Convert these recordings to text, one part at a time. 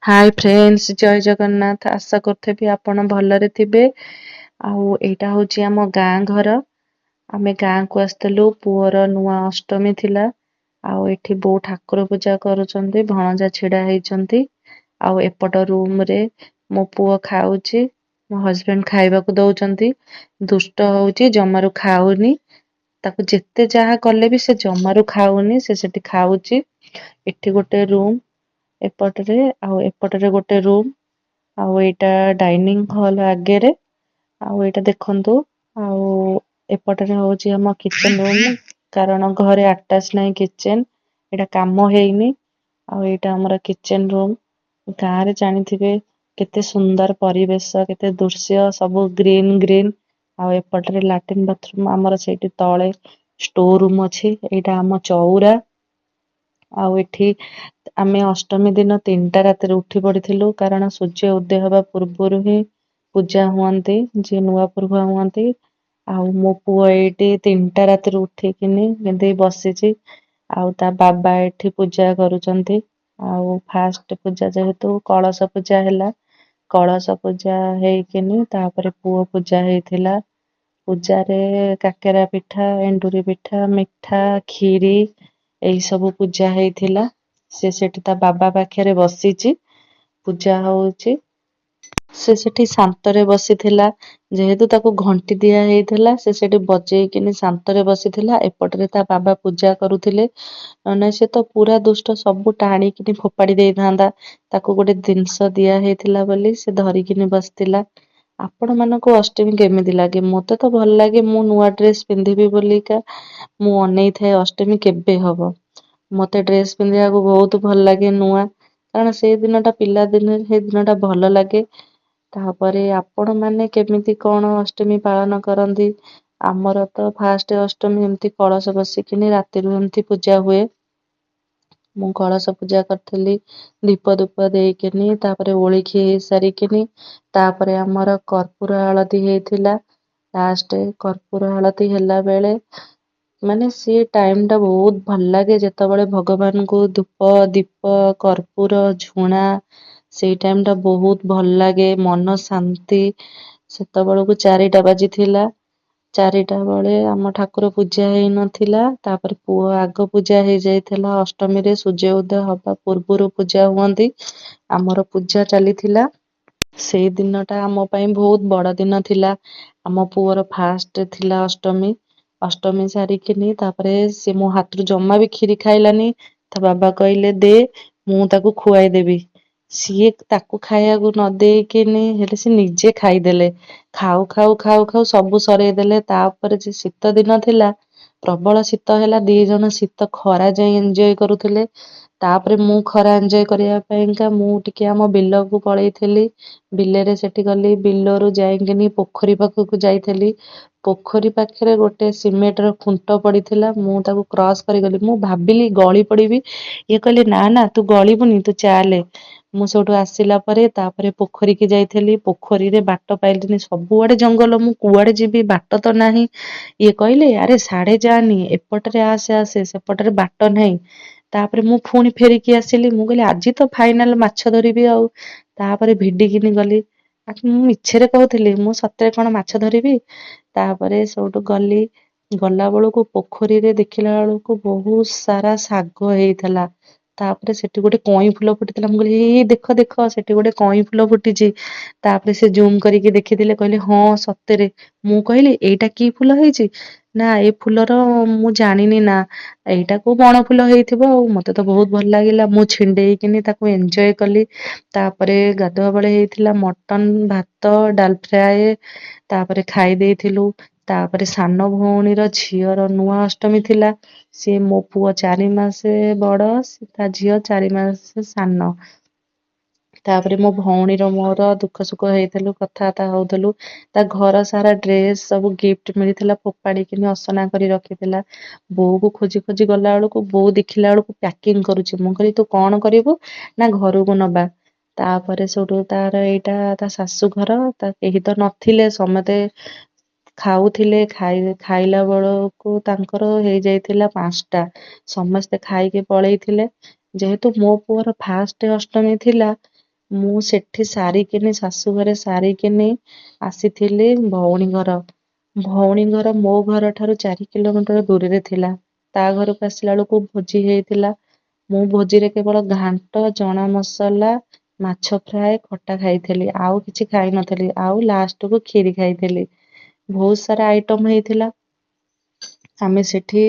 ହାଏ friends, ଜୟ ଜଗନ୍ନାଥ। ଆଶା କରୁଥିବି ଆପଣ ଭଲରେ ଥିବେ। ଆଉ ଏଇଟା ହେଉଛି ଆମ ଗାଁ ଘର। ଆମେ ଗାଁକୁ ଆସିଥିଲୁ, ପୁଅର ନୂଆ ଅଷ୍ଟମୀ ଥିଲା। ଆଉ ଏଠି ବୋଉ ଠାକୁର ପୂଜା କରୁଛନ୍ତି, ଭଣଜା ଛିଡ଼ା ହେଇଛନ୍ତି। ଆଉ ଏପଟ ରୁମ୍ରେ ମୋ ପୁଅ ଖାଉଛି, ମୋ ହଜବେଣ୍ଡ ଖାଇବାକୁ ଦଉଛନ୍ତି। ଦୁଷ୍ଟ ହଉଛି, ଜମାରୁ ଖାଉନି। ତାକୁ ଯେତେ ଯାହା କଲେ ବି ସେ ଜମାରୁ ଖାଉନି। ସେ ସେଠି ଖାଉଛି। ଏଠି ଗୋଟେ ରୁମ୍ ଏପଟରେ ଆଉ ଏପଟରେ ଗୋଟେ ରୁମ୍, ଆଉ ଏଇଟା ଡାଇନିଂ ହଲ୍ ଆଗରେ। ଆଉ ଏଇଟା ଦେଖନ୍ତୁ, ଆଉ ଏପଟରେ ହଉଛି ଆମ କିଚେନ ରୁମ୍, କାରଣ ଘରେ ଆଟାଚ୍ ନାହିଁ କିଚେନ, ଏଇଟା କାମ ହେଇନି। ଆଉ ଏଇଟା ଆମର କିଚେନ ରୁମ୍। ଗାଁରେ ଜାଣିଥିବେ କେତେ ସୁନ୍ଦର ପରିବେଶ, କେତେ ଦୃଶ୍ୟ, ସବୁ ଗ୍ରୀନ ଗ୍ରୀନ। ଆଉ ଏପଟରେ ଲାଟ୍ରିନ୍ ବାଥରୁମ୍ ଆମର, ସେଇଠି ତଳେ ଷ୍ଟୋର ରୁମ୍ ଅଛି। ଏଇଟା ଆମ ଚଉରା। ଆଉ ଏଠି ଆମେ ଅଷ୍ଟମୀ ଦିନ 3ଟା ରାତିରେ ଉଠି ପଡ଼ିଥିଲୁ, କାରଣ ସୂର୍ଯ୍ୟ ଉଦୟ ହେବା ପୂର୍ବରୁ ହିଁ ପୂଜା ହୁଅନ୍ତି, ଯିଏ ନୂଆ ପୂର୍ବ ହୁଅନ୍ତି। ଆଉ ମୋ ପୁଅ ଏଇଠି 3ଟା ରାତିରୁ ଉଠିକିନି ଏମିତି ବସିଛି, ଆଉ ତା ବାବା ଏଠି ପୂଜା କରୁଛନ୍ତି। ଆଉ ଫାଷ୍ଟ ପୂଜା ଯେହେତୁ କଳସ ପୂଜା ହେଲା, କଳସ ପୂଜା ହେଇକିନି ତାପରେ ପୁଅ ପୂଜା ହେଇଥିଲା। ପୂଜାରେ କାକେରା ପିଠା, ଏଣ୍ଡୁରି ପିଠା, ମିଠା, କ୍ଷୀରି ଏଇସବୁ ପୂଜା ହେଇଥିଲା। ସେ ସେଠି ତା ବାବା ପାଖରେ ବସିଛି, ପୂଜା ହଉଛି। ସେ ସେଠି ଶାନ୍ତରେ ବସିଥିଲା। ଯେହେତୁ ତାକୁ ଘଣ୍ଟି ଦିଆ ହେଇଥିଲା, ସେ ସେଠି ବଜେଇକିନି ଶାନ୍ତରେ ବସିଥିଲା। ଏପଟରେ ତା ବାବା ପୂଜା କରୁଥିଲେ। ନହେଲେ ସେ ତ ପୁରା ଦୁଷ୍ଟ, ସବୁ ଟାଣିକିନି ଫୋପାଡ଼ି ଦେଇଥାନ୍ତା। ତାକୁ ଗୋଟେ ଜିନିଷ ଦିଆ ହେଇଥିଲା ବୋଲି ସେ ଧରିକିନି ବସିଥିଲା। ଆପଣମାନଙ୍କୁ ଅଷ୍ଟମୀ କେମିତି ଲାଗେ? ମୋତେ ତ ଭଲ ଲାଗେ। ମୁଁ ନୂଆ ଡ୍ରେସ୍ ପିନ୍ଧିବି ବୋଲିକା ମୁଁ ଅନେଇଥାଏ ଅଷ୍ଟମୀ କେବେ ହବ। ମୋତେ ଡ୍ରେସ୍ ପିନ୍ଧିବାକୁ ବହୁତ ଭଲ ଲାଗେ ନୂଆ, କାରଣ ସେଇ ଦିନଟା ପିଲାଦିନରେ ସେଇ ଦିନଟା ଭଲ ଲାଗେ। ତାପରେ ଆପଣମାନେ କେମିତି କ'ଣ ଅଷ୍ଟମୀ ପାଳନ କରନ୍ତି? ଆମର ତ ଫାଷ୍ଟ ଅଷ୍ଟମୀ ଏମିତି କଳସ ବସିକିନି ରାତିରୁ ଏମିତି ପୂଜା ହୁଏ। ମୁଁ କଳସ ପୂଜା କରିଥିଲି ଦୀପ ଧୂପ ଦେଇକିନି, ତାପରେ ଓଳିକି ହେଇସାରିକିନି ତାପରେ ଆମର କର୍ପୂର ଆଳତି ହେଇଥିଲା। ଲାଷ୍ଟ କର୍ପୂର ଆଳତି ହେଲା ବେଳେ ମାନେ ସିଏ ଟାଇମ୍ଟା ବହୁତ ଭଲ ଲାଗେ, ଯେତେବେଳେ ଭଗବାନଙ୍କୁ ଧୂପ, ଦୀପ, କର୍ପୂର, ଝୁଣା, ସେଇ ଟାଇମ୍ଟା ବହୁତ ଭଲ ଲାଗେ, ମନ ଶାନ୍ତି। ସେତେବେଳକୁ 4ଟା ବାଜିଥିଲା। 4ଟା ବେଳେ ଆମ ଠାକୁର ପୂଜା ହେଇନଥିଲା, ତାପରେ ପୁଅ ଆଗ ପୂଜା ହେଇଯାଇଥିଲା। ଅଷ୍ଟମୀରେ ସୂର୍ଯ୍ୟ ଉଦୟ ହେବା ପୂର୍ବରୁ ପୂଜା ହୁଅନ୍ତି। ଆମର ପୂଜା ଚାଲିଥିଲା। ସେଇ ଦିନଟା ଆମ ପାଇଁ ବହୁତ ବଡ଼ ଦିନ ଥିଲା। ଆମ ପୁଅର ଫାଷ୍ଟ ଥିଲା ଅଷ୍ଟମୀ। ଅଷ୍ଟମୀ ସାରିକିନି ତାପରେ ସେ ମୋ ହାତରୁ ଜମା ବି କ୍ଷୀରି ଖାଇଲାନି। ତା ବାବା କହିଲେ, ଦେ, ମୁଁ ତାକୁ ଖୁଆଇଦେବି। ସିଏ ତାକୁ ଖାଇବାକୁ ନ ଦେଇକିନି ହେଲେ ସେ ନିଜେ ଖାଇଦେଲେ। ଖାଉ ଖାଉ ଖାଉ ଖାଉ ସବୁ ସରେଇଦେଲେ। ତାପରେ ଯେ ଶୀତ ଦିନ ଥିଲା, ପ୍ରବଳ ଶୀତ ହେଲା। ଦି ଜଣ ଶୀତ ଖରା ଯାଇ ଏନ୍ଜୟ କରୁଥିଲେ। ତାପରେ ମୁଁ ଖରା ଏନ୍ଜୟ କରିବା ପାଇଁକା ମୁଁ ଟିକେ ଆମ ବିଲକୁ ପଳେଇଥିଲି। ବିଲରେ ସେଠି ଗଲି, ବିଲରୁ ଯାଇକିନି ପୋଖରୀ ପାଖକୁ ଯାଇଥିଲି। ପୋଖରୀ ପାଖରେ ଗୋଟେ ସିମେଣ୍ଟର ଖୁଣ୍ଟ ପଡ଼ିଥିଲା। ମୁଁ ତାକୁ କ୍ରସ୍ କରିଗଲି। ମୁଁ ଭାବିଲି ଗଳି ପଡ଼ିବି। ଇଏ କହିଲେ, ନା ନା, ତୁ ଗଳିବୁନି, ତୁ ଚାଲେ। ମୁଁ ସେଇଠୁ ଆସିଲା ପରେ ତାପରେ ପୋଖରୀକି ଯାଇଥିଲି। ପୋଖରୀରେ ବାଟ ପାଇଲିନି, ସବୁଆଡ଼େ ଜଙ୍ଗଲ, ମୁଁ କୁଆଡ଼େ ଯିବି, ବାଟ ତ ନାହିଁ। ଇଏ କହିଲେ, ଆରେ ସାଢ଼େ ଯାଆନି, ଏପଟରେ ଆସେ ଆସେ, ସେପଟରେ ବାଟ ନାହିଁ। ତାପରେ ମୁଁ ପୁଣି ଫେରିକି ଆସିଲି। ମୁଁ କହିଲି, ଆଜି ତ ଫାଇନାଲ ମାଛ ଧରିବି। ଆଉ ତାପରେ ଭିଡ଼ିକିନି ଗଲି। ମୁଁ ମିଛରେ କହୁଥିଲି, ମୁଁ ସତରେ କ'ଣ ମାଛ ଧରିବି? ତାପରେ ସେଇଠୁ ଗଲି। ଗଲା ବେଳକୁ ପୋଖରୀରେ ଦେଖିଲା ବେଳକୁ ବହୁତ ସାରା ଶାଗ ହେଇଥିଲା। ତାପରେ ସେଠି ଗୋଟେ କଇଁ ଫୁଲ ଫୁଟିଥିଲା। ମୁଁ କହିଲି, ଏଇ ଦେଖ ଦେଖ, ସେଠି ଗୋଟେ କଇଁ ଫୁଲ ଫୁଟିଛି। ତାପରେ ସେ ଜୁମ୍ କରିକି ଦେଖିଥିଲେ, କହିଲେ, ହଁ ସତରେ। ମୁଁ କହିଲି, ଏଇଟା କି ଫୁଲ ହେଇଛି? ନା, ଏ ଫୁଲର ମୁଁ ଜାଣିନି ନା, ଏଇଟା କୋଉ ବଣ ଫୁଲ ହେଇଥିବ। ଆଉ ମୋତେ ତ ବହୁତ ଭଲ ଲାଗିଲା। ମୁଁ ଛିଣ୍ଡେଇକିନି ତାକୁ ଏନ୍ଜୟ କଲି। ତାପରେ ଗାଧୁଆ ବେଳେ ହେଇଥିଲା ମଟନ, ଭାତ, ଡାଲ ଫ୍ରାଏ। ତାପରେ ଖାଇ ଦେଇଥିଲୁ। ତାପରେ ସାନ ଭଉଣୀର ଝିଅର ନୂଆ ଅଷ୍ଟମୀ ଥିଲା। ସିଏ ମୋ ପୁଅ 4 ମାସ ବଡ଼, ତା ଝିଅ 4 ମାସ ସାନ। ତାପରେ ମୋ ଭଉଣୀର ମୋର ଦୁଃଖ ସୁଖ ହେଇଥିଲୁ, କଥାବାର୍ତ୍ତା ହଉଥିଲୁ। ତା ଘର ସାରା ଡ୍ରେସ୍ ସବୁ ଗିଫ୍ଟ ମିଳିଥିଲା, ଫୋପାଡ଼ିକିନି ଅସନା କରି ରଖିଥିଲା। ବୋଉକୁ ଖୋଜି ଖୋଜି ଗଲା ବେଳକୁ ବୋଉ ଦେଖିଲା ବେଳକୁ ପ୍ୟାକିଂ କରୁଛି। ମୁଁ କହିଲି, ତୁ କ'ଣ କରିବୁ? ନା, ଘରକୁ ନବା। ତାପରେ ସେଇଠୁ ତାର ଏଇଟା ତା ଶାଶୁଘର, ତା କେହି ତ ନଥିଲେ, ସମସ୍ତେ ଖାଉଥିଲେ। ଖାଇଲା ବେଳକୁ ତାଙ୍କର ହେଇଯାଇଥିଲା 5ଟା। ସମସ୍ତେ ଖାଇକି ପଳେଇଥିଲେ। ଯେହେତୁ ମୋ ପୁଅର ଫାଷ୍ଟ ଅଷ୍ଟମୀ ଥିଲା, ମୁଁ ସେଠି ସାରିକିନି, ଶାଶୁଘରେ ସାରିକିନି ଆସିଥିଲି ଭଉଣୀ ଘର। ଭଉଣୀ ଘର ମୋ ଘର ଠାରୁ 4 କିଲୋମିଟର ଦୂରରେ ଥିଲା। ତା ଘରକୁ ଆସିଲା ବେଳକୁ ଭୋଜି ହେଇଥିଲା। ମୁଁ ଭୋଜିରେ କେବଳ ଘାଣ୍ଟ, ଚଣା ମସଲା, ମାଛ ଫ୍ରାଏ, ଖଟା ଖାଇଥିଲି, ଆଉ କିଛି ଖାଇନଥିଲି। ଆଉ ଲାଷ୍ଟକୁ କ୍ଷୀରି ଖାଇଥିଲି। ବହୁତ ସାରା ଆଇଟମ୍ ହେଇଥିଲା। ଆମେ ସେଠି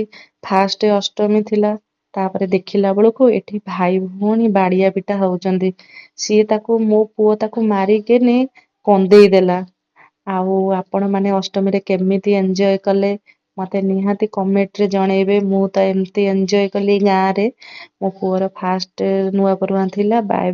ଫାଷ୍ଟ ଅଷ୍ଟମୀ ଥିଲା। ତାପରେ ଦେଖିଲା ବେଳକୁ ଏଠି ଭାଇ ଭଉଣୀ ବାଡ଼ିଆ ପିଟା ହଉଛନ୍ତି। ସିଏ ତାକୁ, ମୋ ପୁଅ ତାକୁ ମାରିକିନି କନ୍ଦେଇ ଦେଲା। ଆଉ ଆପଣମାନେ ଅଷ୍ଟମୀରେ କେମିତି ଏନ୍ଜୟ କଲେ, ମୋତେ ନିହାତି କମେଣ୍ଟରେ ଜଣେଇବେ। ମୁଁ ତ ଏମିତି ଏନ୍ଜୟ କଲି ଗାଁରେ। ମୋ ପୁଅର ଫାଷ୍ଟ ନୂଆ ପରୁହାଁ ଥିଲା। ବାଏ।